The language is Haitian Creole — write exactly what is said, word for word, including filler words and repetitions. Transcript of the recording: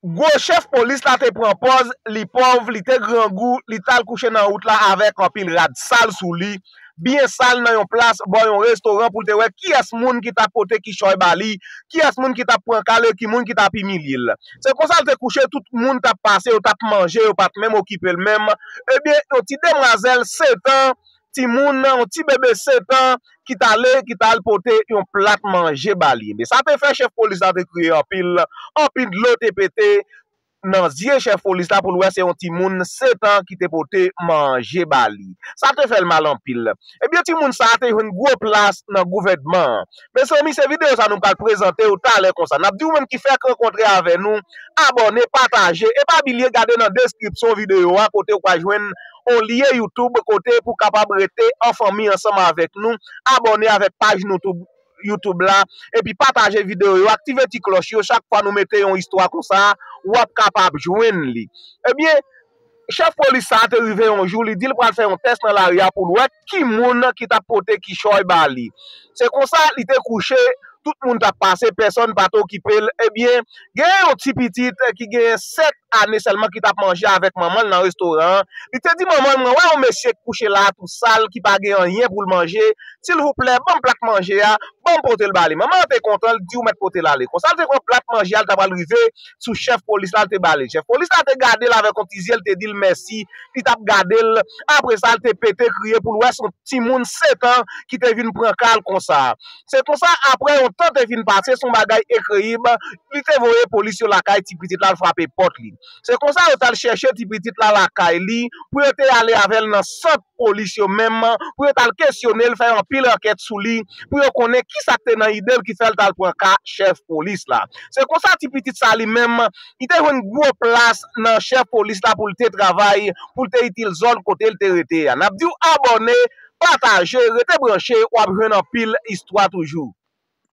Gwo chèf polis la te pran pòz, li pòv, li te grangou, li t al kouche nan wout la avèk anpil rad sal sou li, byen sal nan yon plas bò yon restoran pou l te wè kiyès moun ki t ap pote kichòy ba li, kiyès moun ki t ap pran kal e ki moun ki t ap imilye l. Se konsa l te kouche, tout moun t ap pase, yo t ap manje, yo pa t menm okipe l menm. Ebyen, yon ti demwazèl sèt an, timoun nan, yon ti bebe sèt an, ki t ale, ki t al pote yon plat manje ba li. Ebyen, sa te fè chèf polis la te kriye anpil, anpil dlo te pete nan zye chèf polis la pou l wè se yon timoun sèt an ki te pote manje ba li. Sa te fè l mal anpil. Ebyen, timoun sa a te jwenn gwo plas nan gouvènman an. Mezanmi, se videyo sa nou pral prezante w talè konsa. N ap di w menm ki fèk rankontre avè nou, abòne, pataje, e pa bliye gade nan deskripsyon videyo a kote w pral jwenn yon lyen YouTube kote pou w kapab rete an fanmi ansanm avèk nou, abòne avèk paj YouTube, YouTube la, epi pataje videyo yo, aktive ti klòch yo, chak fwa nou mete yon istwa konsa, w ap kapab jwenn li. Ebyen, chèf polis sa a te rive yon jou, li di l pral fè yon tès nan lari a pou l wè ki moun ki t ap pote kichòy ba li. Se konsa, li te kouche, tout moun t ap pase, pèsonn pa t okipe l. Ebyen, gen yon ti pitit ki gen sèt ane sèlman ki t ap manje avèk manman l nan restoran an. Li te di manman l, "Mwen wè yon mesye k kouche la a tou sal, ki pa gen anyen pou l manje. Silvouplè, ban m plat manje a, ban m pote l ba li." Manman an te kontan, l di, "Ou mèt pote l ale." Konsa, l te pran plat manje a, l t ap al rive sou chèf polis la, l te ba li. Chèf polis la te gade l avèk yon ti zye, l te di l mèsi, li t ap gade l. Apre sa, l te pete kriye pou l wè se yon timoun sèt an ki te vin pran ka l konsa. Se konsa, apre yon tan te fin pase, se yon bagay enkreyib, li te voye polis yo lakay ti pitit la, l frape pòt li. Se konsa, yo t al chèche ti pitit la lakay li, pou yo te ale avè l nan sant polis yo menm, pou yo t al kesyone l, fè anpil ankèt sou li, pou yo konnen kisa k te nan ide l ki fè l t al pran ka chèf polis la. Se konsa, ti pitit sa li menm, li te jwenn gwo plas nan chèf polis la pou l te travay, pou l te itil zòn kote l te rete a. N ap di w abòne, pataje, rete branche, w ap jwenn anpil istwa toujou.